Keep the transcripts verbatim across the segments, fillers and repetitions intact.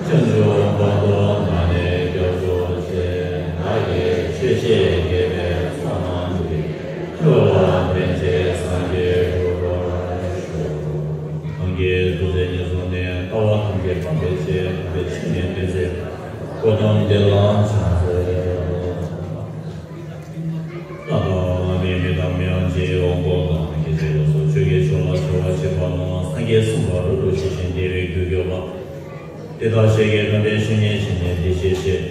བྱང་ཆུབ་བར་དུ་བདག་ནི་སྐྱབས་སུ་མཆི། བདག་གིས་ཆོས་བཤད་དགེ་བའི་ཚོགས་རྣམས་ཀྱིས། འགྲོ་བ་ཐམས་ཅད་སངས་རྒྱས་འགྲུབ་པར་ཤོག་གང་གིས་ཐུགས་བརྩེ་ཉེར་བཟུང་ནས། ལྟ་བ་ཐམས་ཅད་སྤང་བའི་ཕྱིར། དམ་པའི་ཆོས་ནི་སྟོན་མཛད་པ། གོ་ཏམ་དེ་ལ་ཕྱག་འཚལ་ལོ། བླ་དང་བླ་མའི་མིང་དང་མིང་ཅན་དབང་པོ་དང་། དགེ་ཚུལ་སློབ་གསོ་ཆོས་ཀྱི་ཕྱོགས་ལ་བྱ་བ་བྱེད་པ་རྣམས། སངས་རྒྱས་གསུངས་པ་རབ་ཏུ་ཤེས་ཤིང་དེ་བས་རྒྱུད་སྐྱོབ་པ། དེ་དག་ཤེས་ཀྱི་དམ་པའི་བཤེས་གཉེན་ཞིག་ནས་འདི་སྐད་བཤད།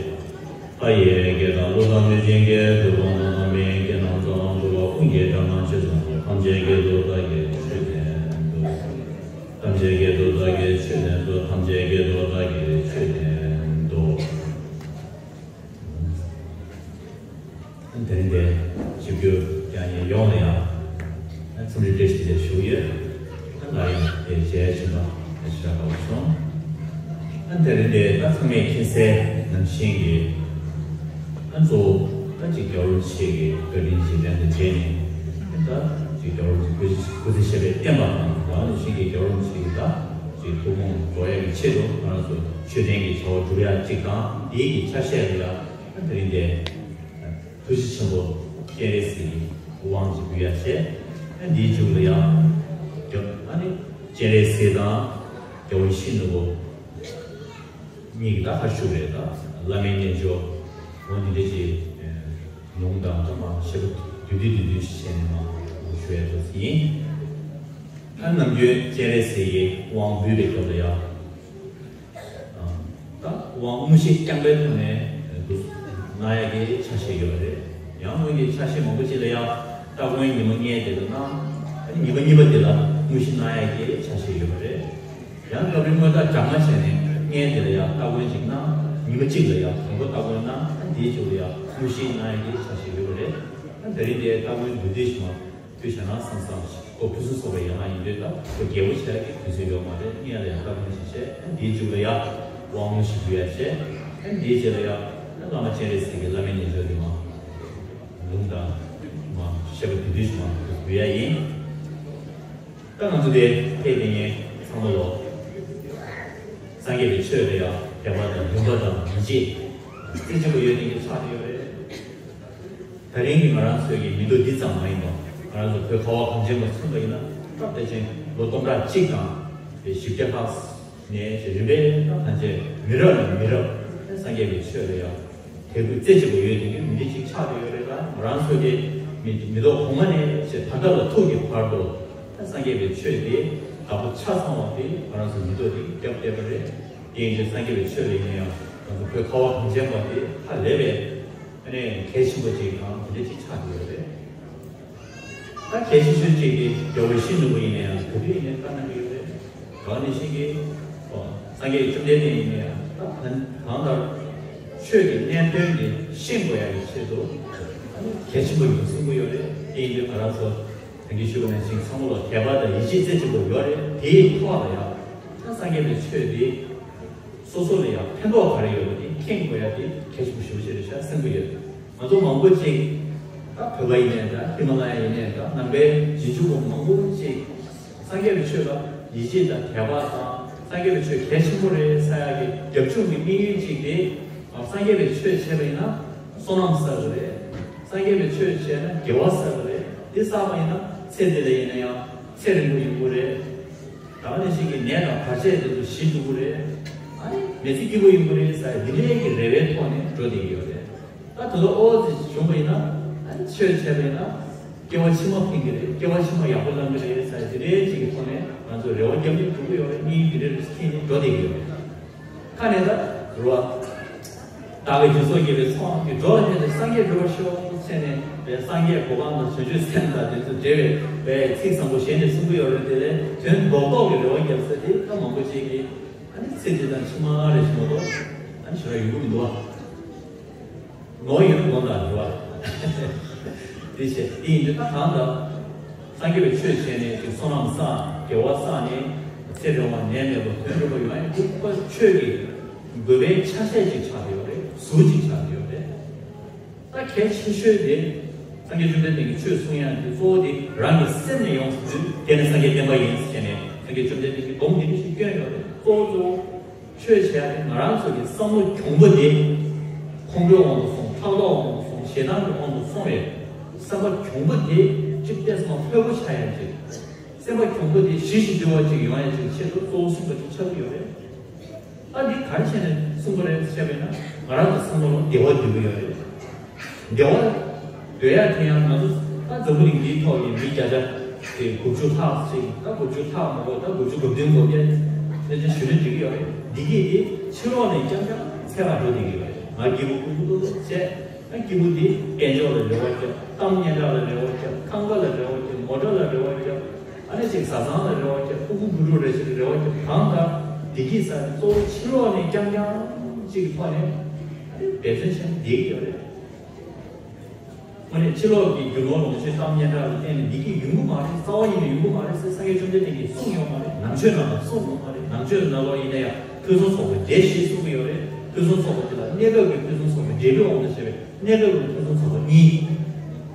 ལྷ་ཡི་སྐད་དང་ཀླུ་དང་གནོད་སྦྱིན་སྐད། གདུགས་དང་དུག་དང་མེའི་སྐད་རྣམས་ཀྱང་། འགྲོ་བ་ཀུན་གྱི་སྒྲ་རྣམས་ཇི་ཙམ་པར། ཐམས་ཅད་སྐད་དུ་བདག་གིས་ཆོས་བསྟན་ཏོ། ཐམས་ཅད་སྐད་དུ་བདག་གིས་ཆོས་བསྟན་ཏོ། ཐམས་ཅད་སྐད་དུ་བདག་གིས་ཆོས་བསྟན་ཏོ། དེ་རིང་འདིར་ཆིབས་བསྒྱུར་རྒྱག་མཁན་ཡོངས་ལ་ཡང་འཚམས་འདྲི་བཀྲ་ཤིས་བདེ་ལེགས་ཞུ་གི་ཡོད། ང་ཡང་དེ་མཇལ་ཕྱིན་པ་ཞེ་དྲག་དགའ་པོ་བྱུང་། ཨ་དེ་རིང་འདིར་ད་ཚང་མས་མཁྱེན་གསལ་ནང་བཞིན་གྱི། ཨ་གཙོ་བོ་ད་ཅིག་རྒྱལ་བ་རིན་པོ་ཆེ་གི་བཀའ་དྲིན་རྗེས་དྲན་དང་འབྲེལ་ནས། ད་ཅིག་རྒྱལ་བ་རིན་པོ་ཆེ་སྐུ་ཚེ་ཞབས་པད་བརྟན་པ་དང་། ད་ནང་བཞིན་གྱི་རྒྱལ་བ་རིན་པོ་ཆེ་གི་ད་ཅིག་ཐུགས་དགོངས་རྫོགས་ཡག་གི་ཆེད་དུ། ང་རང་ཚོ་ཆོས་ལྡན་གྱི་བྱ་བ་སྒྲུབ་ཡག་ཅིག་དང་། དེའི་གི་ཆ་ཤས་ལ་ཡང་ཨ་དེ་རིང་འདིར་ཐུགས་རྗེ་ཆེན་པོ་སྤྱན་རས་གཟིགས་ཀྱི་དབང་ཅིག་འབུལ་ཡག་བྱས། ཨ་འདིའི་མཇུག་ལ་ཡང་རྒྱ་ཨ་ནི་སྤྱན་རས་གཟིགས་དང་རྒྱལ་བ་ཡིད་བཞིན་ནོར་བུ་གཉིས་ཀྱིས་ད་ཧ་ཞུ་རེད། ད་བླ་མའི་རྣལ་འབྱོར་འོ་འདི་འདྲ་ཅིག་ལུང་དང་ད་མ་བཤད་པ་བསྡུས་བསྡུས་བསྡུས་བསྡུས་ཤིག་བྱས་ནས་མ་ཞུ་ཡག་ཐུགས་ཡིན། ཨ་ནམ་རྒྱུན་སྤྱན་རས་གཟིགས་ཀྱི་དབང་འབུལ་བའི་སྐབས་ལ་ཡང་། ད་དབང་དངོས་གཞི་རྐྱང་པའི་ཐོག་ནས་འདུག་གནང་ཡག་གི་ཆ་ཤས་ཡོད་པ་རེད། ཡང་སྔོན་གྱི་ཆ་ཤས་མང་པོ་ཅིག་ལ་ཡང་སྟ་གོན་ཉི་མ་ལྔའི་དེ་ལ་གནང་། ཉི་མ་གཉིས་པ་དེ་ལ་དངོས་གཞི་གནང་ཡག་གི་ཆ་ཤས་ཡོད་པ་རེད། ཡང་སྐབས་རེ་སྔོན་རྟགས་སྦྱང་མ་བྱས་ནས་ལྔའི་དེ་ལ་ཡང་སྟ་གོན་ཅིག་གནང་། ཉི་མ་གཅིག་ལ་ཡང་དང་པོ་སྟ་གོན་གནང་། དེའི་མཇུག་ལ་ཡང་དངོས་གཞི་གནང་ཡག་གི་ཆ་ཤས་ཡོད་པ་རེད། དེ་རིང་དེ་སྟ་གོན་བསྡུས་བསྡུས་ཤིག་མ། དུས་བྱ་ན་བསམ་བསམ་ཞིག་ཁོ་ཕུན་སུམ་ཚོགས་པའི་ཡན་ལག་ཡིན་དུས། ད་ཁོ་རྒྱལ་པོ་བྱས་ཀྱི་དུས་ཚོད་ཡོད་མ་རེད། སྔོན་ལ་ཡང་སྟ་གོན་ཞིག་བྱས། ཨ་འདིའི་མཇུག་ལ་ཡང་དབང་ལུང་ཞིག་འབུལ་ཡག་བྱས། ཨ་འདིའི་རྗེས་ལ་ཡང་བླ་མ་སྤྱན་རས་གཟིགས་ཀྱི་བླ་མའི་རྣལ་འབྱོར་འདི་མ་ལུང་དང་མ་བཤད་པ་དེ་དུས་ཤིག་མ་འབུལ་ཡག་ཡིན། ད་ང་ཚོ་དེ་ཕེབས་དེ་ངས་ཚང་མ་ལོ་སངས་རྒྱས་པའི་ཆོས་ལ་ཡང་དད་པ་དང་འདུན་པ་དང་ཡིད་ཆེས་རྩེ་གཅིག་པ་ཡོད་མཁན་གྱི་ཆགས་ཀྱི་ཡོད་རེད། ད་རིང་གི་ང་རང་ཚོའི་གི་མི་འདུག་འདི་ཙམ་མ་ཡིན་པ། ང་རང་ཚོ་བོད་ཁ་བ་གངས་ཅན་པ་མཚོན་པ་ཡིན་ན། སྐབས་དེ་ཅན་ལོ་སྟོང་ཕྲག་གཅིག་དང་བཞི་བརྒྱ་ལྷག་ནས་རིམ་པས་ད་ཕན་ཆད་མི་རབས་ནས་མི་རབས་སངས་རྒྱས་པའི་ཆོས་ལ་ཡང་དད་གུས་རྩེ་གཅིག་པ་ཡོད་དེ་གི་མི་འདི་གཅིག་ཆགས་བསྡད་ཡོད་རེད། ད་ང་རང་ཚོ་གི་མི་མི་ཐོག་གོང་མ་ནས་བྱས་ད་ལྟ་ལ་ཐུག་གི་བར་དུ་ད་སངས་རྒྱས་པའི་ཆོས་དེ་དག་པོ་ཆ་ཚང་བ་དེ་ང་རང་ཚོ་མི་ཐོག་དེ་རྒྱབ་བསྡད་པ་རེད། དེ་ཡིན་དུས་སངས་རྒྱས་པའི་ཆོས་ལ་ཡིན་ན་ཡང་ང་ཚོ་བོད་ཁ་བ་གངས་ཅན་པ་དེ་ཧ་ལས་པའི། ཨ་ནི་གལ་ཆེན་པོ་ཅིག་དང་དེ་འདྲ་ཅིག་ཆགས་ཀྱི་ཡོད་རེད། ད་གལ་ཆེ་ཤོས་ཅིག་དེ་རྒྱལ་བ་ཡིད་བཞིན་ནོར་བུ་ཡིན་ན་ཡང་ག་དུས་ཡིན་ནའི་བཀའ་གནང་གི་ཡོད་རེད། གང་ནས་ཤེས་ཀྱི། ཨོ། སངས་རྒྱས་བཅོམ་ལྡན་འདས་ཡིན་ན་ཡང་ད་གང་གང་ལྟར་ཆོས་ཀྱི་གནད་དོན་དེ་ཤེས་དགོས་ཡ་གི་ཆེད་དུ། ཨ་ནི་གལ་ཆེན་པོ་ཡིན་གསུང་གི་ཡོད་རེད། དེ་ཡིན་དུས་ང་རང་ཚོ་ད་གིན་ཞུས་པ་ནང་བཞིན་ཚང་མ་ལ་དད་པ་དང་ཡིད་ཆེས་རྩེ་གཅིག་པ་ཡོད་རེད། དེའི་ཐོག་ལ་ཡང་ད་སངས་རྒྱས་པའི་ཆོས་དེ། སོ་སོ་ལ་ཡང་ཕན་ཐོགས་ག་རེ་ཡོད་པ་དེ་མཁྱེན་དགོས་ཡ་དེ་གལ་ཆེན་པོ་ཞེ་པོ་ཅིག་རེད་ཤག་བསམ་གྱི་ཡོད། ང་ཚོ་མང་པོ་ཅིག་ད་བོད་པ་ཡིན་ནའི་འདྲ། ཧི་མ་ལ་ཡ་ཡིན་ནའི་འདྲ། ནང་པའི་རྗེས་འཇུག་པ་མང་པོ་ཅིག་སངས་རྒྱས་པའི་ཆོས་ལ་ཡིད་ཆེས་དང་དད་པ་དང་། སངས་རྒྱས་པའི་ཆོས་གལ་ཆེན་པོ་རེད་ཟེར་ཡ་གི་རྒྱབ་ལྗོངས་ཀྱི་དམིགས་ཡུལ་ཅིག་དེ། སངས་རྒྱས་པའི་ཆོས་བྱས་པ་ཡིན་ན་བསོད་ནམས་བསགས་ཀྱི་རེད། སངས་རྒྱས་པའི་ཆོས་བྱས་ན་དགེ་བ་བསགས་ཀྱི་རེད། འདི་བསགས་པ་ཡིན་ན་ཚེ་འདི་ལ་ཡིན་ན་ཡང་ཚེ་རིང་པོ་ཡོང་གི་རེད། ད་ག་ནང་བཞིན་གྱི་ནད་དང་བར་ཆད་དེ་ཚོ་ཞི་འགྲོ་གི་རེད། ཨ་ནི་མི་ཚེ་སྐྱིད་པོ་ཡོང་གི་རེད་ཟེར་འདི་འདྲའི་གི་རེ་བའི་ཐོག་ནས་འགྲོ་བསྡད་ཀྱི་ཡོད་རེད། ད་དེ་ཚོ་ཨོ་ཙི་བྱུང་བ་ཡིན་ན། ཨ་ནི་ཆོས་བྱས་པ་ཡིན་ན་སྐྱེ་བ་ཕྱི་མ་ཕན་གྱི་རེད། སྐྱེ་བ་ཕྱི་མ་ཡག་པོ་ལང་གི་རེད་ཟེར་འདི་འདྲའི་ཅིག་གི་ཐོག་ནས་ང་ཚོ་རེ་བ་རྒྱབ་ནས་འགྲོ་གི་ཡོད་རེད། གཉིས་འདི་འདྲའི་རེ་ཁྱེར་ནས་འགྲོ་བསྡད་ཀྱི་ཡོད་རེད། ཁ་ནས་ད་རུ་བ། བདག་གིས་སྦྱིན་སོགས་དགེ་བའི་ཚོགས་རྣམས་ཀྱིས། འགྲོ་བ་ཐམས་ཅད་སངས་རྒྱས་འགྲུབ་པར་ཤོག་ཟེར་ནས་པའི་སངས་རྒྱས་གོ་འཕང་དང་བྱང་ཆུབ་སེམས་དང་དེ་ཚོ་འབྲེལ་བའི་པའི་ཚིག་བཟང་པོ་གཞན་ནས་གསུང་གི་ཡོད་རེད། དེ་ལས་དོན་རྡོག་རྡོག་གི་རེ་བ་བརྒྱབ་ས་དེ་ད་མང་པོ་ཅིག་གིས་ཨ་ནི་ཚེ་འདི་དང་ཕྱི་མ་རེ་ཞིག་མ་གཏོགས་ཨ་ནི་ཞེ་དྲག་ཡོང་གི་མི་འདུག་བ། ནོར་ཡོད་དགོངས་དག་འགྲོ་བ། དེ་བྱས་དེ་ཡིན་དུས་ད་གང་ལྟར། སངས་རྒྱས་པའི་ཆོས་བྱས་ནས་ཅིག་བསོད་ནམས་བསགས། དགེ་བ་བསགས་ནས་ཚེ་རིང་བ་ནད་མེད་པ་དོན་འགྲུབ་པ་ཡོང་ཡ་འདི་ཁོ་ཆོས་ཀྱི་དགོས་པའི་ཆ་ཤས་ཅིག་ཆགས་ཀྱི་ཡོད་རེད། ཟུར་ཅིག་ཆགས་ཀྱི་ཡོད་རེད། ད་གལ་ཆེ་ཤོས་དེ་སངས་རྒྱས་བཅོམ་ལྡན་འདས་ཀྱིས་ཆོས་གསུང་ཡ་དེ་གཙོ་བོ་དེ་རང་གི་སེམས་ནས་ཡོང་ཟེར་དུས་དེ་ནི་སངས་རྒྱས་བསྟན་པ་ཡིན་ཟེར་ནས་སངས་རྒྱས་བཅོམ་ལྡན་འདས་ཀྱིས་སྡོམ་འདི་འདྲ་ཞིག་བསྐྱོན་ཡོད་རེད། གཙོ་བོ་གཙོ་བོ། ཆོས་བྱེད་ཡ་དེ་ང་རང་ཚོ་གི་བསམ་བློ་གྱོང་པོ་དེ། ཁོང་ཁྲོའི་དབང་དུ་སོང་། ཕྲག་དོག་དབང་དུ་སོང་། ཞེ་སྡང་གི་དབང་དུ་སོང་བའི་སེམས་པ་གྱོང་པོ་དེ་གཅིག་ཏོག་ཙམ་ལྷོད་པོ་ཆགས་ཡ་ཅིག་སེམས་པ་གྱོང་པོ་དེ་ཞི་ཞིང་དུལ་བ་ཅིག་ཡོང་ཡ་ཅིག་ཆེད་དུ་གཙོ་བོ་གསུངས་པ་ཅིག་ཆགས་ཀྱི་ཡོད་རེད། ཨ་འདི་ག་རེ་བྱས་ནས་གསུངས་པ་རེད་ཟེར་བས་ན། ང་རང་ཚོ་བསམ་བློ་ལ་བདེ་བ་འདོད་ཀྱི་ཡོད་རེད། བདེ་བ་འདོད་ཡ་དེ་ཡང་ང་ཚོ་ད་འཛམ་བུ་གླིང་འདིའི་ཐོག་གི་མི་བརྒྱ་ཆ་དེ་དགུ་བཅུ་ལྷག་ཅིག་ད་དགུ་བཅུ་ལྷག་མ་གཏོགས་ད་དགུ་བཅུ་གོ་བདུན་གོ་བརྒྱད་ནས་ཅིག་ཞུ་ན་འགྲིག་གི་ཡོད་རེད། བདེ་སྐྱིད་དེ་ཕྱི་ལོགས་ནས་རྐྱང་རྐྱང་འཚོལ་བར་འགྲོ་བསྡད་ཀྱི་ཡོད་རེད། ང་སྐྱིད་པོ་སྐུ་སྐུ་ཏོག་ཏོག་བྱས། ད་སྐྱིད་པོ་འདི་དཔལ་འབྱོར་ལ་རེ་བ་བརྒྱབ། གཏམ་སྙན་གྲགས་ལ་རེ་བ་བརྒྱབ། ཁང་པ་ལ་རེ་བ་བརྒྱབ། མོ་ཊ་ལ་རེ་བ་བརྒྱབ། ཨ་ནི་ཅིག་བཟའ་ཚང་ལ་རེ་བ་བརྒྱབ། ཕྲུ་གུ་བུ་ཕྲུག་རེ་ཞིག་ལ་རེ་བ་བརྒྱབ། གང་ལྟར་བདེ་སྐྱིད་ཟེར་དེ་གཙོ་བོ་ཕྱི་ལོགས་ནས་རྐྱང་རྐྱང་ཅིག་གི་ཐོག་ནས་ཨ་ནི་འབད་བརྩོན་བྱས་ནས་བསྡད་ཀྱི་ཡོད་རེད། དངོས་གནས་ཕྱི་ལོགས་ཀྱི་རྒྱུ་ནོར་ལོངས་སྤྱོད་གཏམ་སྙན་གྲགས་ལ་བརྟེན་ནས་བདེ་སྐྱིད་ཡོང་གི་མ་རེད། རྩ་བ་ཉིད་ནས་ཡོང་གི་མ་རེད་ཟེར་སངས་རྒྱས་བཅོམ་ལྡན་འདས་ཀྱིས་གསུངས་ཡོད་མ་རེད། ནང་ཆོས་ནང་ལ་གསུངས་ཡོད་མ་རེད། ནང་ཆོས་ནང་ལོགས་ཡིན་ན་ཡང་ཕུན་སུམ་ཚོགས་པའི་འབྲས་བཞི་གསུངས་ཀྱི་ཡོད་རེད། ཕུན་སུམ་ཚོགས་པ་དེ་ལ་གནས་སྐབས་ཀྱི་ཕུན་སུམ་ཚོགས་པའི་འབྲས་བུའི་དབང་དུ་བྱས་པའི་གནས་སྐབས་ཀྱི་ཕུན་སུམ་ཚོགས་པ་གཉིས།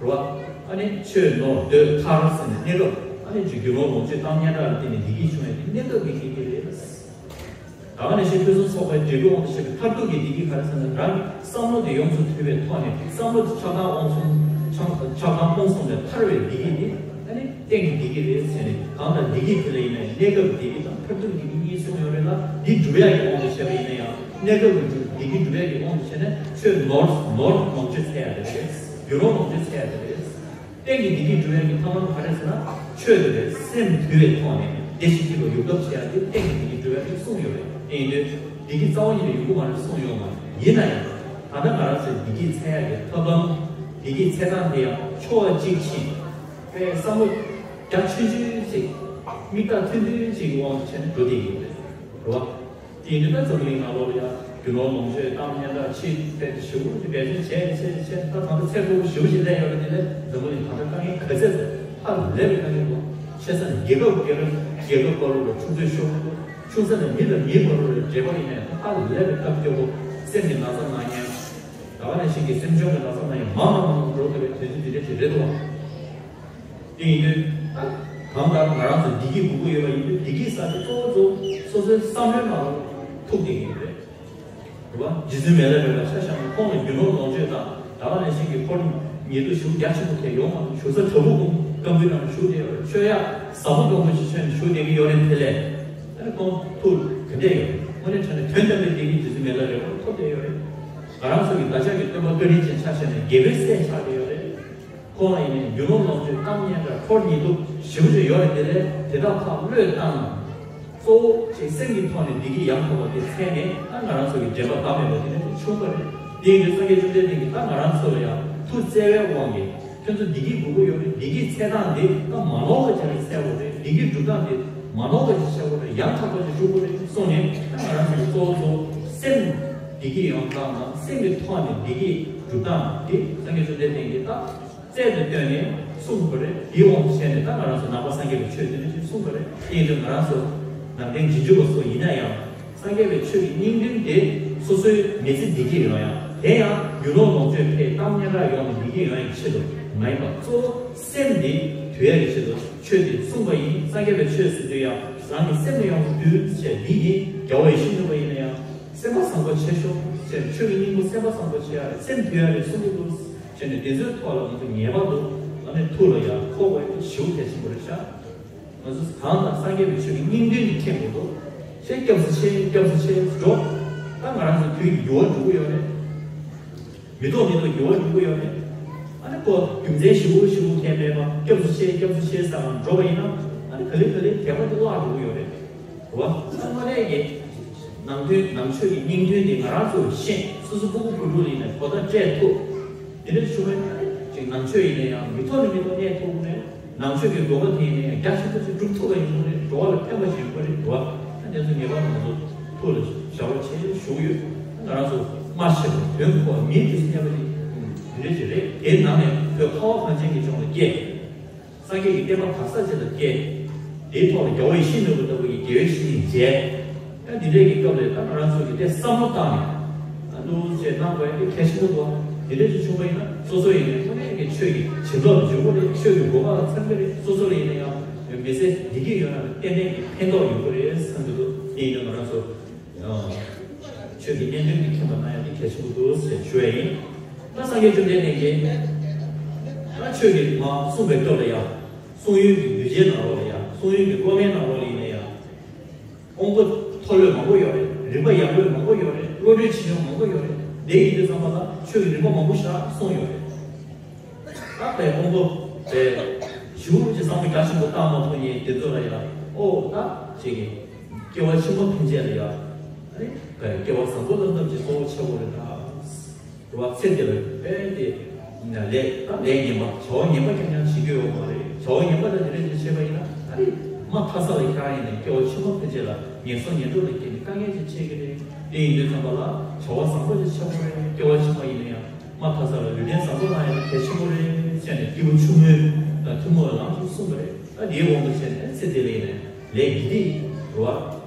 རེད་བ། ཨ་ནི་ཆོས་ནོར་འདོད་ཐར་ཟེར་ནས་གནས་སྐབས་ཨ་ནི་རྒྱུ་ནོར་ལོངས་སྤྱོད་གཏམ་སྙན་གྲགས་ལ་བརྟེན་ནས་བདེ་སྐྱིད་བྱུང་ཡ་དེ་གནས་སྐབས་ཀྱི་བདེ་སྐྱིད་རེད། ད་ག་ནང་བཞིན་ཕུན་སུམ་ཚོགས་པའི་འབྲས་བུའི་དབང་དུ་བྱས་པའི་མཐར་ཐུག་གི་བདེ་སྐྱིད་ག་རེ་ཟེར་ན། རང་བསམ་བློ་དེ་ཡོངས་སུ་དུལ་བའི་ཐོག་ནས་བསམ་བློ་དེ་ཆགས་སྡང་དབང་གསུམ་ཆགས་ཆགས་སྡང་རྨོངས་གསུམ་ལས་ཐར་བའི་བདེ་སྐྱིད་དེ་ཨ་ནི་གཏན་གྱི་བདེ་སྐྱིད་རེད་ཟེར་ནས། གང་ལྟར་བདེ་སྐྱིད་དེ་ལ་ཡིན་ན་ཡང་གནས་སྐབས་བདེ་སྐྱིད་དང་མཐར་ཐུག་བདེ་སྐྱིད་གཉིས་གསུངས་ཡོད་རེད་ལ། འདི་སྒྲུབ་ཡག་གི་དབང་དུ་བྱས་པ་ཡིན་ན་ཡང་གནས་སྐབས་ཀྱི་བདེ་སྐྱིད་སྒྲུབ་ཡག་གི་དབང་དུ་བྱས་ན་ཆོས་ནོར་ནོར་ལོངས་སྤྱོད་འཚོལ་ཡག་དེ་རེད། རྒྱུ་ནོར་ལོངས་སྤྱོད་འཚོལ་ཡག་དེ་རེད། གཏན་གྱི་བདེ་སྐྱིད་སྒྲུབ་ཡག་གི་ཐབས་ལམ་ག་རེ་ཟེར་ན་ཆོས་དེ་རེད། སེམས་དུལ་བའི་ཐོག་ནས་བདེ་ཞིང་སྐྱིད་པ་ཡོང་ཐབས་བྱེད་ཡག་དེ་གཏན་གྱི་བདེ་སྐྱིད་སྒྲུབ་ཡག་དེ་གསུངས་ཡོད་རེད། དེ་ཡིན་དུས་བདེ་སྐྱིད་རྩ་བ་ཉིད་ནས་ཡོང་གི་མ་རེད་གསུངས་ཡོད་མ་རེད། ཡིན་ན་ཡང་ད་ལྟ་ང་རང་ཚོའི་བདེ་སྐྱིད་འཚོལ་ཡག་གི་ཐབས་ལམ། བདེ་སྐྱིད་འཚོལ་སྟངས་དེ་ཡང་ཕྱོགས་གཅིག་ཕྱིན། དཔེ་བསམ་བློ་རྒྱ་ཆུང་ཆུང་ཞིག་མིག་ལྟ་ཐུང་ཐུང་ཞིག་གི་དབང་དུ་བྱས་ནས་འགྲོ་བསྡད་ཀྱི་ཡོད་རེད། རེད་བ། དེ་ཡིན་དུས་ད་འཛམ་བུ་གླིང་ནང་ལོགས་ལ་ཡང་རྒྱུ་ནོར་ལོངས་སྤྱོད་གཏམ་སྙན་གྲགས་ཆེད་དཔེ་དེ་ཞེ་པོ་ཅིག་འབད་བརྩོན་བྱས་བྱས་བྱས། ད་ད་ལྟ་ཚད་མཐོ་པོ་ཞེ་པོ་ཅིག་སླེབས་ཡོད་རེད། དེ་ལས་འཛམ་བུ་གླིང་ད་ལྟ་དཀའ་ངལ་ག་ཚད་ཧ་ལས་པའི་དཀའ་ངལ་འདུག་ཆེ་ས་ནས་རྒྱལ་ཁབ་རྒྱལ་རབས་རྒྱལ་ཁབ་བར་དུ་ལ་འཁྲུག་རྩོད་ཤོར་གི་འདུག་ཆུང་ས་ནས་མི་དང་མིའི་བར་དུ་ལ་འབྲེལ་བ་ཡིན་ན་ཡང་ཧ་ལས་པའི་སྟབས་སྐྱོ་པོ། སེམས་ཀྱི་ན་ཚ་ན་མཁན། ད་ག་ནང་བཞིན་གྱི་སེམས་བྱུང་གི་ན་ཚ་ན་མཁན་མང་ང་མང་ང་འགྲོ་ཐུབ་པའི་དུས་ཚོད་འདི་འདྲ་ཞིག་རེད་འདུག་བ། དེ་ཡིན་དུས་ད་གང་ལྟར་ང་རང་ཚོ་བདེ་སྐྱིད་དགོས་ཀྱི་ཡོད་པ་ཡིན་དུས། བདེ་སྐྱིད་ཟེར་དེ་གཙོ་བོ་གཙོ་བོ་སོ་སོའི་བསམ་བློའི་ནང་ལ་ཐུག་བསྡད་ཀྱི་ཡོད་རེད། རེད་བ། རྗེ་བཙུན་མི་ལ་རས་པ་ཆ་བཞག་ན་ཁོང་ལ་རྒྱུ་ནོར་ལོངས་སྤྱོད་དང་ད་ག་ནང་བཞིན་གྱི་འཁོར་ཉེ་དུ་ཞེ་པོ་རྒྱ་ཆེན་པོ་དེ་ཡོང་བ་དང་། བཞུགས་ས་དྲ་འབུ་ཀུན་སྐམ་པོའི་ནང་ལ་བཞུགས་བསྡད་ཡོད་རེད། མཆོད་ཡག་ཟབ་པོ་སྐམ་པོ་ཞིག་མཆོད་ནས་བཞུགས་བསྡད་ཀྱི་ཡོད་རེད། དེ་ལས་ཨ་ནི་ཁོང་ཐུགས་ག་འདྲ་ཡོད་རེད། དངོས་གནས་དྲང་གནས་དོན་དམ་པའི་བདེ་སྐྱིད་རྗེ་བཙུན་མི་ལ་རས་པ་ལ་ཐོབ་བསྡད་ཡོད་རེད། ང་རང་ཚོ་གི་བདག་ཅག་གི་སྟོན་པ་བཀའ་དྲིན་ཅན་ཆ་བཞག་ན་རྒྱལ་པོའི་སྲས་ཆགས་བསྡད་ཡོད་རེད། ཁོང་ལ་ཡིན་ནའི་རྒྱུ་ནོར་ལོངས་སྤྱོད་གཏམ་སྙན་གྲགས་འཁོར་ཉེ་དུ་ཞེ་པོ་ཅིག་ཡོད་རེད། དེ་ལས་དེ་དག་ཕར་བློས་བཏང་ན། གཙོ་བོ་ཅིག་སེམས་ཀྱི་ཐོག་ནས་བདེ་སྐྱིད་ཡོང་ཐུབ་པ་དེ་འཚོལ་མཁན་ད་ང་རང་ཚོ་གི་འདྲེན་པ་འགག་མེད་པ་དེ་ནི་ཆུང་བ་རེད། དེ་ཡིན་དུས་སངས་རྒྱས་བཅོམ་ལྡན་འདས་ཀྱིས་ད་ང་རང་ཚོ་ལ་ཡང་ཐུགས་བརྩེ་བའི་དབང་གིས་ཁྱོད་ཚོ་བདེ་སྐྱིད་དགོས་ཀྱི་ཡོད་རེད། བདེ་སྐྱིད་འཚོལ་སྟངས་འདི་ད་མ་ནོར་བ་བྱས་ནས་འཚོལ་དགོས་རེད། བདེ་སྐྱིད་སྒྲུབ་སྟངས་འདི་མ་ནོར་བ་ཞིག་བྱེད་དགོས་རེད། ཡང་དག་པ་ཞིག་སྒྲུབ་དགོས་རེད་གསུངས་ནས། ད་ང་རང་ཚོ་གི་གཙོ་བོ་གཙོ་བོ་སེམས་བདེ་སྐྱིད་ཡོང་སྟངས་དང་སེམས་ཀྱི་ཐོག་ནས་བདེ་སྐྱིད་སྒྲུབ་སྟངས་འདི་སངས་རྒྱས་བཅོམ་ལྡན་འདས་ཀྱིས་ད་རྩལ་དུ་བཏོན་ནས་གསུངས་པ་རེད། དེའི་དབང་དུ་བྱས་ནས་ད་ང་རང་ཚོ་ནང་པ་སངས་རྒྱས་པའི་ཆོས་འདི་འདྲ་ཞིག་གསུངས་པ་རེད། དེ་ཡིན་དུས་ང་རང་ཚོ་ནང་བསྟན་རྗེས་འཇུག་པ་ཚོ་ཡིན་ན་ཡང་སངས་རྒྱས་པའི་ཆོས་ཀྱི་སྙིང་དོན་དེ་སོ་སོའི་མི་ཚེ་བདེ་སྐྱིད་ཡོང་ཡ། དེ་ཡང་རྒྱུ་ནོར་ལོངས་སྤྱོད་འཕེལ་གཏམ་སྙན་གྲགས་ཡོང་ནས་བདེ་སྐྱིད་ཡོང་ཡ་གི་ཆེད་དུ་མ་ཡིན་པ། གཙོ་བོ་སེམས་འདི་དུལ་ཡ་གི་ཆེད་དུ་ཆོས་འདི་གསུངས་པ་ཡིན། སངས་རྒྱས་པའི་ཆོས་ཟེར་དུས་ཡང་རང་གི་སེམས་ལ་ཡོངས་སུ་དུལ་ཟེར། འདི་ནི་རྒྱལ་བ་ཡིད་བཞིན་ནོར་བུ་ཡིན་ན་ཡང་སེམས་པ་བཟང་པོ་བྱེད་ཤོག་ཟེར། ཆོས་ཀྱི་སྙིང་པོ་སེམས་པ་བཟང་པོ་བྱེད་ཡ་རེད། སེམས་དུལ་ཡ་རེད་གསུང་གི་འདུག་བྱས་ནས་དེ་ཚོའི་ཐོག་ལ་ང་ཚོ་ངེས་པར་དུ་ཨ་ནི་ཐུགས་ལ་ཡང་འཁོར་དགོས་ཡ་ཞེ་པོ་གལ་ཆེན་པོ་རེད་ཤག་ང་ཚོ་གང་ལྟར་སངས་རྒྱས་པའི་ཆོས་ཀྱི་སྙིང་དོན་དེ་མཁྱེན་དགོས་འདུག་ཞེས་སྐྱབས་སུ་མཆི། སྐྱབས་སུ་མཆི་འགྲོ། ད་ང་རང་ཚོ་དུས་ཀྱི་འགྱུར་བ་འགྲོ་གི་ཡོད་རེད། མི་ཐོག་མི་ཐོག་འགྱུར་བ་འགྲོ་གི་ཡོད་རེད། ཨ་ནི་ཁོ་རྒྱུ་མཚན་ཞེ་པོ་ཞེ་པོ་མཁན་མེད་པ་སྐྱབས་སུ་མཆི་སྐྱབས་སུ་མཆི་ཟེར་ནས་འགྲོ་བ་ཡིན་ན། ཨ་ནི་ག་ལེ་ག་ལེ་དད་པ་དེ་བརླག་འགྲོ་གི་ཡོད་རེད། རེད་བ། ད་དངོས་གནས་ཀྱི་ནང་དོན་ནང་ཆོས་ཀྱི་སྙིང་དོན་དེ་ང་རང་ཚོས་ཤེས། སོ་སོ་སྤུ་གུ་བུ་ཕྲུག་ལ་ཡིན་ནའི་གོ་བརྡ་སྤྲད་ཐུབ། དེ་འདྲ་བྱུང་བས་ན་ཅིག་ནང་ཆོས་ཡིན་ན་ཡང་མི་ཐོག་ནས་མི་ཐོག་གནས་ཐུབ་ནས། ནང་ཆོས་ཀྱི་དགོས་པ་དེ་ཡིན་ན་ཡང་རྒྱ་ཆེན་པོ་ཞིག་སྒྲུབ་ཐུབ་པ་ཡིན་ནོ་རེད། འགྲོ་བ་ལ་ཕན་པ་ཞིག་ཡོང་གི་རེད། འགྲོ་བ་ད་དེ་ཚོ་ངེས་པར་ང་ཚོ་ཐུགས་ལ་བཞག་རོགས་བྱེད་ཞུ་གི་ཡོད། ང་རང་ཚོ་སྨྲ་ཤེས་པ་དོན་གོ་བ་མིའི་དུས་སུ་གནས་པ་དེ་འདི་འདྲ་ཞིག་རེད། དེའི་ནང་ནས་བོད་ཁ་བ་གངས་ཅན་གྱི་ལྗོངས་ལ་སྐྱེས། སངས་རྒྱས་ཀྱི་བསྟན་པ་ག་ས་ཅི་ལ་སྐྱེས། དེའི་ཐོག་ལ་རྒྱལ་བ་ཡིད་བཞིན་ནོར་བུ་ལྟ་བུ་ཡི་དགེ་བའི་བཤེས་གཉེན་མཇལ། ད་འདི་འདྲའི་གི་སྐབས་ལ་ད་ང་རང་ཚོ་གི་དེ་བསམ་བློ་བཏང་ནས་ཨ་ལུ་ཅེས་གནང་དགོས་ཡ་དེ་གལ་ཆེན་པོ་འདུག་འདི་འདྲ་ཅིག་བྱུང་བ་ཡིན་ན་སོ་སོ་ཡིན་ནའི་དངོས་གནས་ཀྱི་ཆོས་ཀྱི་བྱིན་རླབས་འཇུག་གི་རེད། ཆོས་ཀྱི་གོ་འཕང་ལ་འཚམ་གི་རེད། སོ་སོ་ལ་ཡིན་ན་ཡང་མི་ཚེ་བདེ་སྐྱིད་ཡོང་ཡ་ལ་ཏན་ཏན་གྱི་ཕན་ཐོགས་ཡོང་གི་རེད་བསམ་གྱི་འདུག་དེ་ཡིན་དུས་ང་རང་ཚོ། ཆོས་ཀྱི་གནད་དོན་དེ་མཁྱེན་པ་གནང་ཡ་དེ་གལ་ཆེན་པོ་འདུག་ཟེར་ཞུ་ཡ་ཡིན། ད་སངས་རྒྱས་བཅོམ་ལྡན་འདས་ཀྱིས་ད་ཆོས་ཀྱི་མ་གསུངས་པའི་སྐབས་ལ་ཡང་གསུང་ཡུལ་གྱི་གདུལ་བྱའི་ནང་ལོགས་ལ་ཡང་གསུང་ཡུལ་གྱི་སློབ་མའི་ནང་ལོགས་ལ་ཡིན་ན་ཡང་དབང་པོ་མཐོ་ལོས་མང་པོ་ཡོད་རེད། རིག་པ་ཡར་ལོས་མང་པོ་ཡོད་རེད། བློ་གྲོས་ཆེ་ཆུང་མང་པོ་ཡོད་རེད། དེ་ཡིན་དུས་ཙམ་པ་ལ་ཆོས་ཀྱི་རིམ་པ་མང་པོ་ཞིག་གསུངས་ཡོད་རེད། ད་དཔེ་དབང་པོ་དཔེ་ཞུ་ཅིག་བསམ་བློ་རྒྱ་ཆེན་པོ་བཏང་མ་ཐུབ་མཁན་དེ་ཚོ་ལ་ཡང་ཨོ་ད་ཅིག་གི་སྐྱེ་བ་ཕྱི་མ་ཕན་ཆད་ལ་ཡང་ཨ་ནི་དཔེ་སྐྱེ་བ་བཟང་པོ་ལ་བསླབ་ཅིག་གཙོ་བོ་ཆེ་བོ་རེད་ད། རེད་བ། ཚེ་འདིར་དཔེ་དེ་ལས་ད་ལས་ངན་པ་བྱ་བ་ངན་པ་རྐྱང་རྐྱང་བྱེད་རྒྱུ་ཡོད་མ་རེད། བྱ་བ་ངན་པ་དང་དེ་འདྲ་ཅིག་བྱས་པ་ཡིན་ན་ཨ་ནི་མ་མཐའ་ས་ལ་ཁྱེད་རང་ཡིན་ནའི་སྐྱེ་བ་ཕྱི་མ་ཕན་ཆད་ལ་ངན་སོང་ངན་འགྲོ་ལ་སྐྱེས་ནས་དཀའ་ངལ་ཅིག་འཕྲད་ཀྱི་རེད། དེ་ཡིན་དུས་ཙམ་པ་ལ་བྱ་བ་བཟང་པོ་ཅིག་བྱེད་དགོས་རེད། སྐྱེ་བ་ཕྱི་མ་ཡིན་ན་ཡང་མ་མཐའ་ས་ལ་ལུས་རྟེན་བཟང་པོ་ལ་ཡང་གལ་ཆེན་པོ་རེད་ཟེར་ནས་སྐྱེས་བུ་ཆུང་ངུ་དང་ཐུན་མོང་བའི་ལམ་གྱིས་གསུངས་པ་རེད། ད་དེའི་དབང་དུ་བྱས་ནས་ཚེ་འདི་ལ་ཡིན་ནའི་ལས་དགེ་སྡིག་རེད་བ།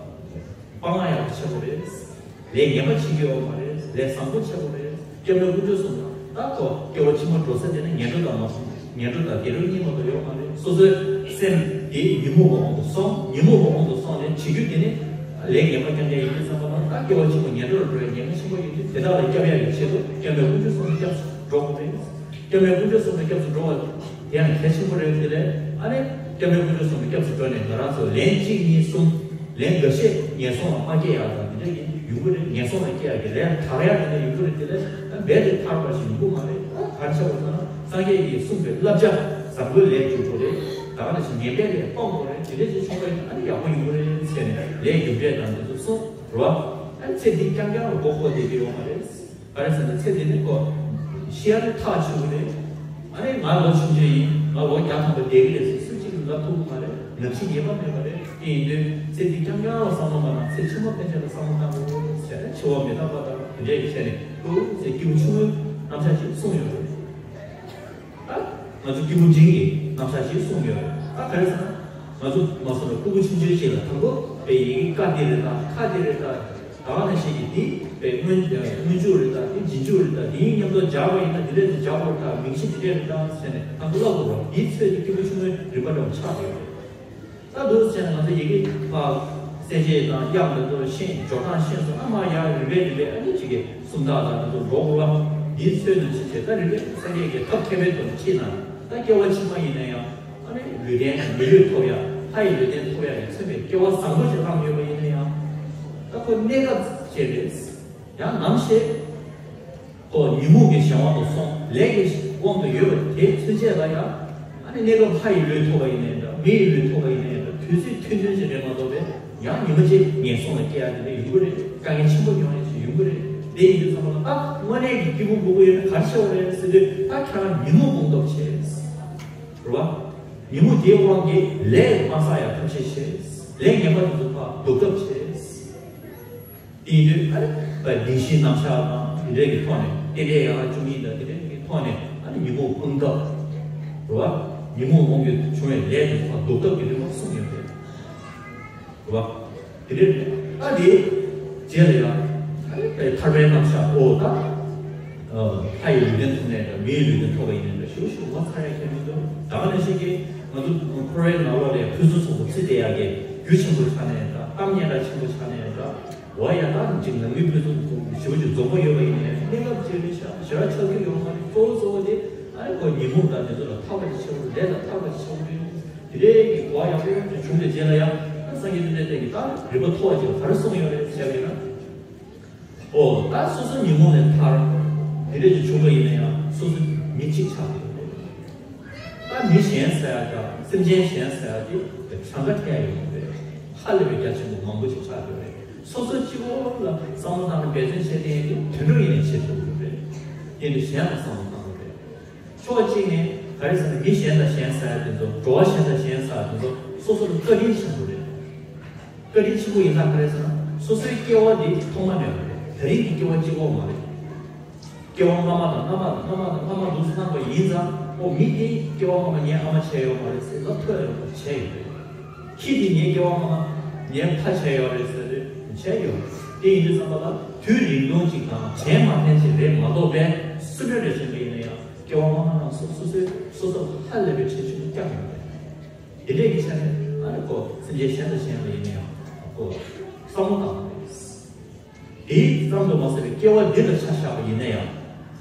སྤང་བླང་ཡག་པོ་བྱེད་དགོས་རེད། ལས་ངན་པ་བྱེད་རྒྱུ་ཡོད་མ་རེད། ལས་བཟང་པོ་བྱེད་དགོས་རེད། སྐྱབས་གནས་དཀོན་མཆོག་གསུམ་ལ་ད་ཁོ་སྐྱེ་བ་ཕྱི་མ་འགྲོ་ས་དེ་ནི་ངན་འགྲོ་དང་མ་སོང་ངན་འགྲོ་དང་དགེ་སྒྲུབ་གཉིས་མ་གཏོགས་ཡོད་མ་རེད། སོ་སོའི་སེམས་དེ་ཉོན་མོངས་པ་དབང་དུ་སོང་། ཉོན་མོངས་པ་དབང་དུ་སོང་ནས་བྱེད་རྒྱུ་དེ་ནི་ལས་ངན་པ་རྐྱང་རྐྱང་ཡིན་དུས་ཙམ་པ་ལ་ད་སྐྱེ་བ་ཕྱི་མ་ངན་འགྲོ་ལ་འགྲོ་ཡ་ངན་པ་ཆེན་པོ་ཡིན་དུས་དེ་དག་ལ་སྐྱབས་ཡག་གི་ཆེད་དུ་སྐྱབས་གནས་དཀོན་མཆོག་གསུམ་གྱི་སྐྱབས་སུ་འགྲོ་དགོས་རེད། སྐྱབས་གནས་དཀོན་མཆོག་གསུམ་གྱི་སྐྱབས་སུ་འགྲོ་བ་དེ་ཡང་གལ་ཆེན་པོ་རེད། དེ་ལས་ཨ་ནི་སྐྱབས་གནས་དཀོན་མཆོག་གསུམ་གྱི་སྐྱབས་སུ་འགྲོ་ནས་ང་རང་ཚོ་ལན་གཅིག་གཉིས་གསུམ་ལན་འགའ་ཤས་ངན་སོང་ལ་མ་སྐྱེ་ཡག་དང་དེ་འདྲ་ཡིན་ཡོང་གི་རེད། ངན་སོང་ལ་སྐྱེ་ཡག་གི་ལན་དག་ཡག་དེ་འདྲ་ཡོང་གི་རེད། དེ་ལས་རྦད་དེ་ཐར་པ་ཞིག་ཡོང་གི་མ་རེད། ད་ག་རེ་བྱ་དགོས་ཟེར་ན་སངས་རྒྱས་ཀྱིས་གསུངས་པའི་བསླབ་བྱ་བཟང་པོའི་ལས་སྒྲུབ་དགོས་རེད། ད་ག་ནང་བཞིན་ངན་པའི་ལས་སྤང་དགོས་རེད། དེ་འདྲ་ཞིག་བྱུང་བ་ཡིན་ན་ཨ་ནི་ཡག་པོ་ཡོང་གི་རེད་ཟེར་ནས་ལས་རྒྱུ་འབྲས་དང་དེ་ཚོ་གསུངས་རེད་བ། ཨ་ནི་ཚེ་འདི་རྐྱང་རྐྱང་ལ་མགོ་འཁོར་བསྡད་ཀྱི་ཡོད་མ་རེད། ག་རེ་ཟེར་ན་ཚེ་འདི་ནི་ཁོ་ཤི་ཡ་ནི་ཐག་ཆོད་ཀྱི་རེད། ཨ་ནི་ང་ལོ་ཆུང་ཆུང་ཡིན། ང་ལོ་བརྒྱ་ཐམ་པ་བསྡད་ཀྱི་རེད་ཟེར་སུ་གཅིག་གིས་ལབ་ཐུབ་ཀྱི་མ་རེད། ནམ་ཞིག་ངེས་པ་མེད་པ་རེད། དེ་ཡིན་དུས་ཚེ་འདི་རྐྱང་རྐྱང་ལ་བསམ་བློ་མ་བཏང་། ཚེ་ཕྱི་མ་ཕན་ཆད་ལ་བསམ་བློ་བཏང་དགོས་ཟེར་ནས་འཆི་བ་མི་རྟག་པ་དང་དེ་འདྲའི་བྱས་ནས་ལྟོས་ཟེར་སྐྱེས་བུ་ཆུང་ངུའི་རྣམ་གཞག་ཅིག་གསུངས་ཡོད་རེད། ད་ང་ཚོ་སྐྱེས་བུ་འབྲིང་གི་རྣམ་གཞག་ཅིག་གསུངས་ཡོད་རེད། ད་ག་རེ་ཟེར་ན། ང་ཚོ་མ་སོང་བའི་ཕྲུ་གུ་ཆུང་ཆུང་ཞིག་ལ་དང་པོ་དཔེ་ཡི་གེ་ཀ་འདི་རེད་ད་ཁ་འདི་རེད་ད། ད་ག་ནང་བཞིན་གྱི་འདི་དཔེ་སྔོན་སྔོན་འཇུག་རེད་ད། འདི་རྗེས་འཇུག་རེད་ད། འདི་གཉིས་མཉམ་དུ་སྦྱར་བ་ཡིན་ན་འདི་འདྲས་དེ་སྦྱར་དགོས་རེད་ད། མིང་གཞི་འདི་འདྲས་རེད་ད་ཟེར་ནས་དང་པོ་བསླབ་དགོས་རེད། འདིའི་ཚོད་དེ་སྐྱེས་བུ་ཆུང་ངུའི་རིམ་པ་འདྲ་བོ་ཆགས་ཡོད་རེད། ད་འདུག་ཟེར་ན་ང་ཚོ་ཡི་གེ་ཕར་གསལ་བྱེད་དང་དབྱངས་འདི་ཚོ་ཤེས་སྦྱོར་སྟངས་ཤེས་སོང་ན་མར་ཡར་རིམ་པས་རིམ་པས་ཨ་ནི་ཅིག་གི་སུམ་རྟགས་དང་འདི་ཚོ་འགྲོ་དགོས་པ། འདིའི་ཚོད་འདི་ཅི་བྱེད་ད་རིམ་པས་སངས་རྒྱས་ཀྱི་ཐབས་མཁས་པའི་ཐོག་ནས་ཁྲིད་ན་ད་སྐྱེ་བ་ཕྱི་མ་ཡིན་ན་ཡང་ཨ་ནི་ལུས་རྟེན་མི་ལུས་ཐོབ་ཡ། ལྷ་ཡི་ལུས་རྟེན་ཐོབ་ཡ་ནས་མཚོན་པའི་སྐྱེ་བ་བཟང་པོ་ཞིག་བླངས་ཡོད་པ་ཡིན་ན་ཡང་ད་ཁོ་གནས་སྐབས་ཅིག་རེད། ཡང་ནམ་ཞིག་ཁོ་ཉོན་མོངས་ཀྱི་གཞན་དབང་དུ་སོང་། ལས་ཀྱི་དབང་དུ་ཡོད་པ་དེ་ཚུན་ཆད་ལ་ཡང་ཨ་ནི་གནས་སྐབས་ལྷ་ཡི་ལུས་ཐོབ་པ་ཡིན་ནའི་འདྲ། མི་ཡི་ལུས་ཐོབ་པ་ཡིན་ནའི་འདྲ། དུས་ཚོད་ཐུང་ཐུང་ཞིག་རེད་མ་གཏོགས་པས་ཡང་ཉི་མ་གཅིག་ངན་སོང་ལ་སྐྱེ་ཡ་དེ་འདྲ་ཡོང་གི་རེད། དཀའ་ངལ་ཆེན་པོ་ཡོང་ཡ་ཞིག་ཡོང་གི་རེད། དེ་ཡིན་དུས་ཙམ་པ་ལ་ད་དངོས་གནས་ཀྱི་སྐྱིད་པོ་དགོས་ཀྱི་ཡོད་ན་ག་རེ་བྱེད་དགོས་རེད་ཟེར་དུས་ད་ཁྱེད་རང་ཉོན་མོངས་སྤོང་ཐབས་བྱེད། རེད་བ། ཉོན་མོངས་དེའི་དབང་གིས་ལས་མ་བསགས་ཡ་ཐབས་ཤེས་བྱེད། ལས་ངན་པ་དེ་ཚོ་ཕར་ལྡོག་ཐབས་བྱེད། དེ་ཡིན་དུས་ཨ་ནི་བདེན་བཞིའི་རྣམ་གཞག་དང་དེ་འདྲའི་གི་ཐོག་ནས་རྟེན་འབྲེལ་ཡན་ལག་བཅུ་གཉིས་དང་དེ་འདྲའི་གི་ཐོག་ནས་ཨ་ནི་ཉོན་མོངས་སྤང་ཐབས། རེད་བ། ཉོན་མོངས་དབང་གིས་བྱུང་བའི་ལས་དེ་ཚོ་ལྡོག་ཐབས་ཀྱི་རིམ་པ་གསུངས་ཡོད་པས། རེད་བ། དེ་འདྲའི་ཨ་དེ་རྗེས་ལ་ཡང་ཨ་ནི་ཐར་པའི་རྣམ་གཞག་ཨོ་ད། ལྷ་ཡི་ལུས་རྟེན་ཐོབ་ནའི་འདྲ། མིའི་ལུས་རྟེན་ཐོབ་པ་ཡིན་ནའི་འདྲ། ཞུ་ཞུ་མ་ཚར་ཡ་ཁྱད་མི་འདུག་ད་ག་ནང་བཞིན་གྱི་ང་ཚོ་འཁོར་བའི་ནང་ལོགས་ལ་ཕུན་སུམ་ཚོགས་པ་བརྩི་བསྡད་ཡ་གི་རྒྱུ་ཆེན་པོ་ཆགས་ནའི་འདྲ། གཏམ་སྙན་གྲགས་ཆེན་པོ་ཆགས་ནའི་འདྲ། འོ་ཡ་ད་ཅིག་ནང་མི་ཕུན་སུམ་ཚོགས་པ་ཞེ་པོ་ཅིག་འཛོམས་པོ་ཡོད་པ་ཡིན་ནའི་གནས་སྐབས་ཅིག་རེད་ཤག་ཞེ་དྲག་ཆགས་རྒྱུ་ཡོད་མ་རེད། གཙོ་བོ་གཙོ་བོ་དེ་ཨ་ནི་ཁོ་ཉོན་མོངས་དང་དེ་ཚོ་ལ་ཐར་པ་ཅིག་བྱེད་དགོས་རེད། ལས་ལ་ཐར་པ་ཅིག་བྱེད་དགོས་རེད། དེ་འདྲའི་གི་གོ་བ་ཡག་པོ་ཡོང་དུས་བྱུང་དུས་རྗེས་ལ་ཡང་ཨ་སངས་རྒྱས་བཅོམ་ལྡན་འདས་ཀྱིས་ད་རིག་པ་མཐོ་བ་ཅིག་ལ་ག་རེ་གསུངས་ཡོད་རེད་ཟེར་བ་ཡིན་ན། ཨོ་ད་སོ་སོ་ཉོན་མོངས་ལས་ཐར། དེ་འདྲ་ཅིག་བྱུང་བ་ཡིན་ན་ཡང་སོ་སོ་མི་གཅིག་ཆགས་ཀྱི་ཡོད་རེད། ད་མི་གཞན་ཟེར་ཡ་དང་སེམས་ཅན་གཞན་ཟེར་ཡ་དེ་གྲངས་ཀ་ཐད་ཡ་ཡོད་རེད། ཧ་ལས་པའི་རྒྱ་ཆེན་པོ་མང་པོ་ཅིག་ཆགས་ཡོད་རེད། སོ་སོ་གཅིག་པོ་ལ་བསམ་བློ་བཏང་ནས་འབད་བརྩོན་བྱས་ཏེ་ཡིན་དུས་དུད་འགྲོ་ཡིན་ནའི་བྱེད་ཐུབ་ཀྱི་རེད། དེ་འདྲ་གཞན་ལ་བསམ་བློ་བཏང་དགོས་རེད། ཕྱོགས་གཅིག་ནས་ག་རེ་ཟེར་ན་མི་གཞན་དང་གཞན་ཟེར་ཡ་དེ་ཚོ་འགྲོ་བ་གཞན་དང་གཞན་ཟེར་ཡ་དེ་ཚོ་སོ་སོ་ལ་བཀའ་དྲིན་ཆེན་པོ་རེད། བཀའ་དྲིན་ཆེན་པོ་ཡིན་ན་ག་རེ་ཟེར་ན་སོ་སོའི་སྐྱེ་བ་འདི་ཐོག་མ་མེད་པ་རེད། ད་རིང་གི་སྐྱེ་བ་གཅིག་པོ་མ་རེད། སྐྱེ་བ་སྔ་མ་དང་སྔ་མ་དང་སྔ་མ་དང་སྔ་མ་འདུག་སེ་གནང་བ་ཡིན་ཙང་ཨོ་མི་དེ་སྐྱེ་བ་སྔ་མ་ངའི་ཨ་མ་བྱས་ཡོད་མ་རེད་ཟེར་ལབ་ཐུབ་ཡ་ཡོད་པ་བྱས་ཡོད་རེད། ཁྱི་དེ་ངའི་སྐྱེ་བ་སྔ་མ་ངའི་ཕ་བྱས་ཡོད་རེད་ཟེར་བྱས་ཡོད་རེད། དེ་ཡིན་དུས་ཙམ་པ་ལ་དུས་རིང་ཐུང་ཅིག་དང་དྲན་མ་ཕན་ཅིག་རེད་མ་གཏོགས་པས་སུ་འདྲ་རེ་བྱས་པ་ཡིན་ན་ཡང་། སྐྱེ་བ་སྔ་མ་རྣམས་སོ་སོ་སོའི་སོ་སོར་ཧ་ལས་པའི་ཁྲེལ་ཆུང་བསྐྱངས་ཡོད་རེད། དེ་འདྲས་ཀྱི་ཆ་ནས་ཨ་ནི་ཁོ་སེམས་ཅན་གཞན་དང་གཞན་ལ་ཡིན་ན་ཡང་ཁོ་བསམ་བློ་བཏང་དགོས་ དེ་ཙམ་དུ་མ་ཟད་པའི་སྐྱེ་བ་འདི་ལ་ཆ་བཞག་པ་ཡིན་ན་ཡང་།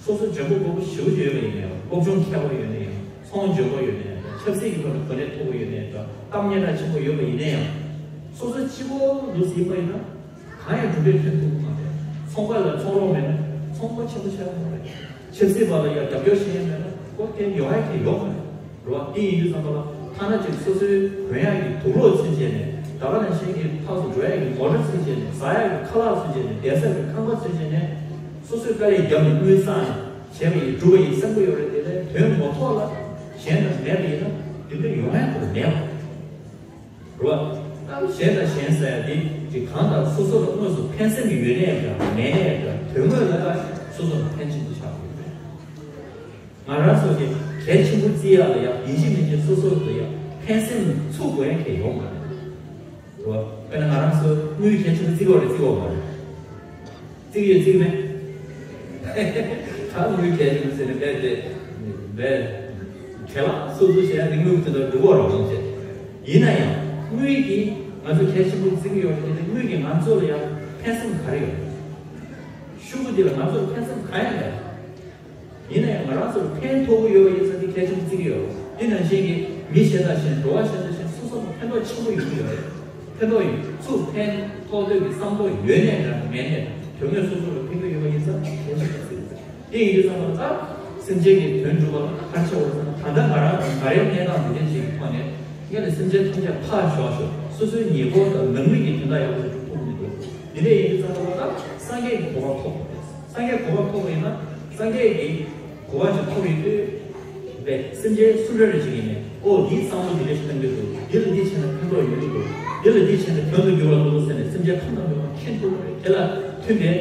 སོ་སོ་འཇོན་པོ་རྒོད་པོ་ཞེ་པོ་ཅིག་ཡོད་པ་ཡིན་ན་ཡང་། སློབ་སྦྱོང་མཁས་པོ་ཡོད་ན་ཡང་། ཚོང་འཇོན་པོ་ཡོད་ན་ཡང་། ཆབ་སྲིད་ཀྱི་ཐོག་ནས་གོ་གནས་མཐོ་པོ་ཡོད་ན་ཡང་། གཏམ་སྙན་གྲགས་ཆེན་པོ་ཡོད་པ་ཡིན་ན་ཡང་། སོ་སོ་གཅིག་པོ་ལུས་ཡིན་པ་ཡིན་ན། གང་ཡང་གྲུབ་འབྲས་ཐོན་ཐུབ་ཀྱི་མ་རེད། ཚོང་པ་ལ་ཚོང་རོགས་མེད་ན་ཚོང་པ་ཆེན་པོ་ཆགས་ཡོད་མ་རེད། ཆབ་སྲིད་པ་ལ་ཡང་རྒྱབ་སྐྱོར་བྱེད་མཁན་མེད་ན་ཁོ་སྐད་ཡོང་ཡ་གི་ཡོད་མ་རེད། རེད་བ། དེ་ཡིན་དུས་ཙམ་པ་ལ་ཐ་ན་ཅིག་སོ་སོའི་གོན་ཡག་གི་དུག་སློག་ཚུན་ཆད་ནས། ད་ག་ནང་བཞིན་གྱི་ཕར་ཚུར་འགྲོ་ཡག་གི་མོ་ཊ་ཚུན་ཆད་ནས། ཟ་ཡག་གི་ཁ་ལག་ཚུན་ཆད་ནས། བསྡད་ས་གི་ཁང་པ་ཚུན་ཆད་ནས། སོ་སོས་དཀའ་ལས་བརྒྱབ་ནས་དངུལ་བསགས་ནས་བྱས་པ་ཡིན། བསྒྲུབས་པ་ཡིན་བསམ་གྱི་ཡོད་རེད། དེ་ལས་དོན་མ་ཐོགས་ལ་གཞན་དང་མེད་པ་ཡིན་ན་དེ་འདྲ་ཡོང་ཡག་ཁོ་མེད་པ་རེད་བ། ད་གཞན་དང་གཞན་ཟེར་ཡག་དེ་ཅིག་གང་ལྟར་སོ་སོ་ལ་དངོས་སུ་ཕན་སེམས་ཡོད་ནའི་འདྲ་མེད་ནའི་འདྲ། དོན་དངོས་ལ་ད་སོ་སོ་ལ་ཕན་ཆེན་པོ་ཆགས་ཡོད་རེད། ང་རང་ཚོ་གི་གལ་ཆེན་པོ་བརྩི་ཡག་ལ་ཡང་ཡིན་གཅིག་མིན་གཅིག་སོ་སོ་ལ་ཡང་ཕན་སེམས་ཚུགས་དགོས་ཡག་གང་ཡང་ཡོད་མ་རེད། རེད་བ། དཔེར་ན་ང་རང་ཚོ་དངུལ་གལ་ཆེན་པོ་བརྩི་གི་ཡོད་རེད། བརྩི་གི་ཡོད་མ་རེད། བརྩི་གི་ཡོད། བརྩི་གི་མེད། ད་དངུལ་གལ་ཆེན་པོ་ཟེར་ནས་རྦད་དེ་རྦད་ཁེ་ལག་སོ་སོ་བྱས་ཡག་དེ་དངུལ་དེ་འདྲ་འགྲོ་གི་རེད་བ། ཡིན་གཅིག་ཡིན་ན་ཡང་དངུལ་གྱིས་ང་ཚོ་གལ་ཆེན་པོ་བརྩི་གི་ཡོད་རེད། དེ་དངུལ་གྱིས་ང་ཚོ་ལ་ཡང་ཕན་སེམས་ག་རེ་ཡོད་རེད། ཤོག་གུ་འདི་ལ་ང་ཚོར་ཕན་སེམས་གང་ཡང་མེད། ཡིན་ན་ཡང་ང་རང་ཚོར་ཕན་ཐོགས་ཀྱི་ཡོད་པ་ཡིན་ཙང་དེ་གལ་ཆེན་པོ་བརྩི་གི་ཡོད་རེད། དེ་ནང་བཞིན་གྱི་མི་གཞན་དང་གཞན། འགྲོ་བ་གཞན་དང་གཞན་སོ་སོ་ལ་ཕན་ཐོགས་ཆེན་པོ་ཡོང་གི་ཡོད་རེད། ཕན་ཐོགས་ཡོད། ཚུར་ཕན་ཐོགས་འདོད་ཀྱི་བསམ་བློ་ཡོད་ནའི་འདྲ་མེད་ནའི་འདྲ། དོན་དངོས་སོ་སོ་ལ་ཕན་གྱི་ཡོད་པ་ཡིན་ཙང་གལ་ཆེན་པོ་བརྩི་གི་ཡོད་རེད། དེ་ཡིན་དུས་ཙམ་པ་ལ་ད་སེམས་ཅན་གྱི་དོན་སྒྲུབ་པ་ལ་ག་རེ་ཆེ་བ་ཟེར་ན། ད་ལྟ་ང་རང་ང་རའི་གནས་སྟངས་འདི་འདྲ་ཞིག་གི་ཐོག་ནས་སྔོན་ལ་སེམས་ཅན་ཐམས་ཅད་ཕར་ཞོག་ཞོག་སོ་སོའི་ཉེ་འཁོར་དང་ནང་མི་གི་དོན་དག་ཡག་པོ་ཞིག་སྒྲུབ་ཐུབ་ཀྱི་མི་འདུག་དེ་འདྲ་ཡིན་དུས་ཙམ་པ་ལ་ད་སངས་རྒྱས་ཀྱི་གོ་འཕང་ཐོབ་དགོས་རེད། སངས་རྒྱས་གོ་འཕང་ཐོབ་པ་ཡིན་ན་སངས་རྒྱས་ཀྱི་གོ་འཕང་ཞིག་ཐོབ་པའི་དུས། པས་སེམས་ཅན་སུ་འདྲ་རེ་ཞིག་ཡིན་ནའི། ཨོ་འདིའི་བསམ་བློ་འདི་འདྲ་ཞིག་གཏང་གི་འདུག་འདི་ལ་འདི་བྱས་ན་ཕན་ཐོགས་ཡོང་གི་འདུག་འདི་ལ་འདི་བྱས་ན་དོན་དུ་འགྱུར་བ་འདུག་ཟེར་ནས་སེམས་ཅན་ཐམས་ཅད་མཁྱེན་ཐུབ་པ་རེད། དེ་ལ་མཐུན་པའི་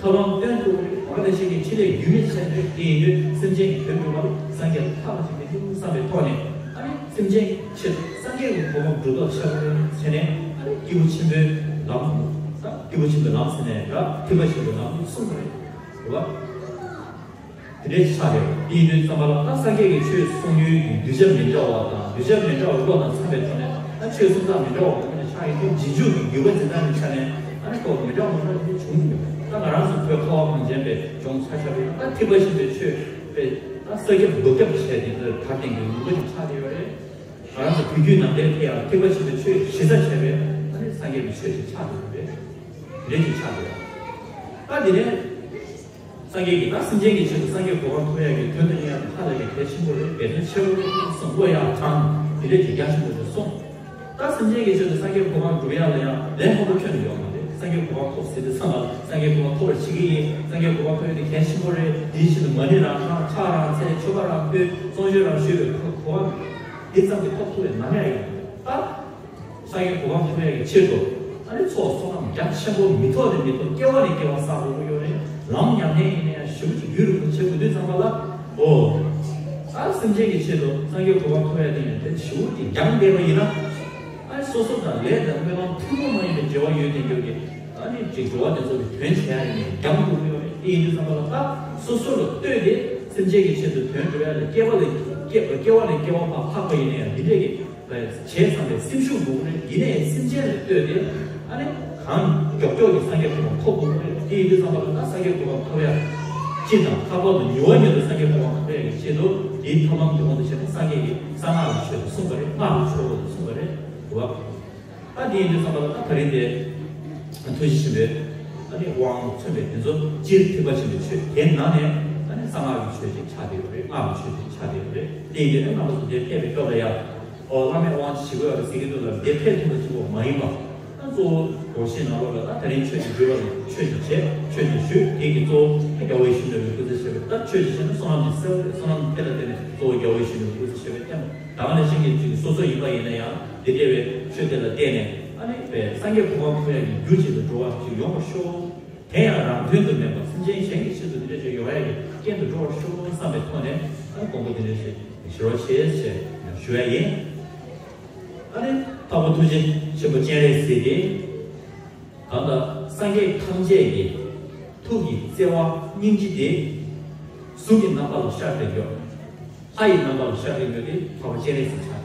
ཐབས་ལམ་སྟོན་ཐུབ་པ་རེད། ད་ག་ནང་བཞིན་གྱི་ཕྲིན་ལས་རྒྱུན་མི་ཆད་རེད། དེ་ཡིན་དུས་སེམས་ཅན་གྱི་དོན་སྒྲུབ་པ་ལ་སངས་རྒྱས་ལ་ལྷག་པ་ཞིག་མི་འདུག་བསམ་པའི་ཐོག་ནས། ཨ་ནི་སེམས་ཅན་གྱི་ཆེད་དུ་སངས་རྒྱས་ཀྱི་གོ་འཕང་སྒྲུབ་ཐབས་བྱ་དགོས་ཟེར་ནས། ཨ་ནི་སྐྱེས་བུ་ཆེན་པོའི་ལམ། ད་སྐྱེས་བུ་ཆེན་པོའི་ལམ་ཟེར་ནས་འདྲ། ཐེག་པ་ཆེན་པོའི་ལམ་གསུངས་པ་རེད། རེད་བ། དེ་འདྲའི་ཆ་རེད། དེ་ཡིན་དུས་ཙམ་པ་ལ་ད་སངས་རྒྱས་ཀྱི་ཆོས་གསུང་ཡུལ་གྱི་གདུལ་བྱ་མི་འདྲ་བ་དང་། གདུལ་བྱ་མི་འདྲ་བ་བློ་དང་འཚམ་པའི་ཐོག་ནས་ད་ཆོས་གསུང་སྟངས་མི་འདྲ་བ་མང་པོ་ཞིག་ཆགས་ཡོང་དུས། རྗེས་འཇུག་གི་བརྒྱུད་པ་འཛིན་སྟངས་ཀྱི་ཆ་ནས་ཨ་ནི་ཁོ་མི་འདྲ་བ་མང་པོ་ཞིག་བྱུང་ཡོད། ད་ང་རང་ཚོ་བོད་ཁ་བ་གངས་ཅན་པའི་ལྗོངས་ཆ་བཞག་པ་ཡིན་ན། ད་ཐེག་པ་ཆེན་པོའི་ཆོས་པའི་ད་ས་ཁྱབ་རྡོ་ཁྱབ་བྱས་ཏེ་ད་དར་ལྡན་གྱི་ལུང་པ་ཞིག་ཆགས་བསྡད་ཡོད་རེད། ང་རང་ཚོ་བོད་བརྒྱུད་ནང་བསྟན་དེ་ཡང་ཐེག་པ་ཆེན་པོའི་ཆོས་གཞི་རྩ་བྱས་པའི་ཨ་ནི་སངས་རྒྱས་ཀྱི་ཆོས་ཤིག་ཆགས་བསྡད་ཡོད་རེད། དེ་འདྲ་ཞིག་ཆགས་བསྡད་ཡོད། ད་དེ་ནས། སངས་རྒྱས་ཀྱིས་ད་སེམས་ཅན་གྱི་ཆེད་དུ་སངས་རྒྱས་གོ་འཕང་ཐོབ་ཡག་གི་དོན་དུ་གཉེར་ཡག་དེ་ཧ་ལས་པའི་གལ་ཆེན་པོ་རེད། འབད་བརྩོན་ཆེན་པོ་རེད་གསུངས། བློ་ཡག་དྲང་། དེ་འདྲ་ཅིག་རྒྱ་ཆེན་པོ་རེད་གསུངས། ད་སེམས་ཅན་གྱི་ཆེད་དུ་སངས་རྒྱས་གོ་འཕང་སྒྲུབ་ཡག་ལ་ཡང་ལས་སླ་པོ་ཁྱོན་ནས་ཡོད་མ་རེད། སངས་རྒྱས་གོ་འཕང་ཐོབ་ཟེར་དུས་ཙམ་པ་ལ་སངས་རྒྱས་གོ་འཕང་ཐོབ་པར་བྱེད་ཀྱི་ཡིན། སངས་རྒྱས་གོ་འཕང་ཐོབ་ཡག་དེ་གལ་ཆེན་པོ་རེད། དེའི་ཆེད་དུ་མ་ཎི་རང་བགྲང་། ཕྱག་རང་འཚལ། མཆོད་པ་རང་ཕུལ། བརྩོན་འགྲུས་རང་ཞུས་པའི་གོ་འཕང་དེ་ཙམ་གྱིས་ཐོབ་ཐུབ་པའི་ནམ་ཡང་ཡོད་མ་རེད། ད། སངས་རྒྱས་གོ་འཕང་ཐོབ་ཡག་གི་ཆེད་དུ་ཨ་ནི་ཚོགས་བསོད་ནམས་རྒྱ་ཆེན་པོ་མི་ཐོགས་ནས་མི་ཐོགས། སྐྱེ་བ་ནས་སྐྱེ་བ་བསགས་དགོས་ཀྱི་ཡོད་རེད། ལམ་ཉམས་ལེན་ཡིན་ན་ཡང་ཞེ་པོ་ཅིག་རྒྱུན་རིང་པོ་བྱེད་དགོས་དུས་ཙམ་པ་ལ། ཨོ། ད་སེམས་ཅན་གྱི་ཆེད་དུ་སངས་རྒྱས་གོ་འཕང་ཐོབ་ཡག་དེ་ཡང་དེ་ཞེ་པོ་ཅིག་འགྱངས་བསྡད་པ་ཡིན་ན། ཨ་ནི་སོ་སོ་དང་ལས་དང་སྨོན་ལམ་ཐུན་མོང་མ་ཡིན་པའི་འབྲེལ་བ་ཡོད་བསྡད་རྒྱུ་གི་ཨ་ནི་ཅིག་འགྲོ་བ་དེ་ཚོ་གི་དོན་བྱེད་ཡག་ཡིན་ན་འགྱངས་དགོས་ཀྱི་ཡོད་རེད། དེ་ཡིན་དུས་ཙམ་པ་ལ་ད་སོ་སོ་ལ་ལྟོས་ཏེ་སེམས་ཅན་གྱི་ཆེད་དུ་དོན་སྒྲུབ་ཡག་ལ་སྐྱེ་བ་ལ་སྐྱེ་སྐྱེ་བ་ནས་སྐྱེ་བ་བར་ལྷག་པ་ཡིན་ན་ཡང་འདི་འདྲས་ཀྱི། བྱས་ཙང་པའི་སེམས་ཤུགས་དགོས་ཀྱི་རེད། ཡིན་ནའི་སེམས་ཅན་ལ་ལྟོས་ཏེ་ཨ་ནི་གང་མགྱོགས་མགྱོགས་ཀྱི་སངས་རྒྱས་གོ་འཕང་ཐོབ་དགོས་ཀྱི་རེད། དེ་ཡིན་དུས་ཙམ་པ་ལ་ད་སངས་རྒྱས་གོ་འཕང་ཐོབ་ཡག་སྤྱི་དང་། ལྷག་པར་དུ་མྱུར་བ་མྱུར་དུ་སངས་རྒྱས་གོ་འཕང་ཐོབ་ཡག་གི་ཆེད་དུ་དེའི་ཐབས་ལམ་གྱི་དབང་དུ་བྱས་ནས་སངས་རྒྱས་ཀྱིས་གསང་སྔགས་ཀྱི་ཆོས་དེ་གསུངས་པ་རེད། སྔགས་ཀྱི་ཆོས་དེ་གསུངས་པ་རེད། རེད་བ། ད་དེ་ཡིན་དུས་ཙམ་པ་ལ་ད་ད་རིང་དེ་ཐུགས་རྗེ་ཆེན་པོས་ཨ་ནི་དབང་མཚོན་པའི་དེ་ཚོ་སྤྱིར་ཐེག་པ་ཆེན་པོའི་ཆོས་དེའི་ནང་ནས་ཨ་ནི་གསང་སྔགས་ཀྱི་ཆོས་ཅིག་ཆགས་བསྡད་ཡོད་རེད། སྔགས་ཀྱི་ཆོས་ཅིག་ཆགས་བསྡད་ཡོད་རེད། དེ་ཡིན་དུས་ཨ་རྣམ་པ་ཚོ་དེ་ཕེབས་པའི་སྐབས་ལ་ཡང་། ཨོ། བླ་མས་དབང་ཅིག་ཞུ་གི་ཡོད་རེད་ཟེར་གྱི་འདུག་ལ། དེ་ཕེབས་ཐུབ་པ་གཅིག་པོ་མ་ཡིན་པ། ད་གཙོ་བོ་སྒོར་གཞས་ནང་ལོགས་ལ་ད་ད་རིང་ཆོས་ཀྱི་སྒྲུབ་པ་ལ་ཆོས་ཀྱི་བྱེད། ཆོས་ཀྱི་ཞུ། དེ་གི་གཙོ་བོ་རྒྱལ་བ་ཡིད་བཞིན་ནོར་བུའི་སྐུ་ཚེ་ཆེ་བའི་ད་ཆོས་ཀྱི་བྱེད་ན་བསོད་ནམས་ཀྱི་གསེར་རེད། བསོད་ནམས་དེ་ལ་བརྟེན་ནས་གཙོ་བོ་རྒྱལ་བ་ཡིད་བཞིན་ནོར་བུའི་སྐུ་ཚེ་ཆེ་བའི་སྟེང་ད་ག་ནང་བཞིན་གྱི་ཅིག་སོ་སོ་ཡིན་པ་ཡིན་ན་ཡང་དེ་འདྲ་བའི་ཆོས་དེ་ལ་བརྟེན་ནས་ཨ་ནི་པའི་སངས་རྒྱས་གོ་འཕང་ཐོབ་ཡག་གི་རྒྱུ་ཅིག་ཏུ་འགྲོ་བ་ཅིག་ཡོང་བར་ཤོག་དེ་ཡང་རང་དོན་དུ་མེད་པར་སེམས་ཅན་གཞན་གྱི་ཆེད་དུ་འདི་འདྲ་ཞིག་ཡོང་ཡག་གི་རྐྱེན་དུ་འགྲོ་བར་ཤོག་བསམ་པའི་ཐོག་ནས་ཨ་ནི་དགོངས་པ་འདི་འདྲ་ཞིག་ཞུ་རོགས་བྱེད་ཅེས་ཞུ་ཡ་ཡིན། ཨ་ནི་འཕགས་པ་ཐུགས་རྗེ་ཆེན་པོ་སྤྱན་རས་གཟིགས་ཏེ། གང་ལྟར་སངས་རྒྱས་ཐམས་ཅད་ཀྱི་ཐུགས་ཀྱི་བརྩེ་བ་སྙིང་རྗེ་དེ་གཟུགས་ཀྱི་རྣམ་པ་ལ་ཤར་བསྡད་ཡོད། ལྷ་ཡི་རྣམ་པ་ལ་ཤར་བསྡད་ཡོད་དེ་འཕགས་པ་སྤྱན་རས་གཟིགས་ཆགས།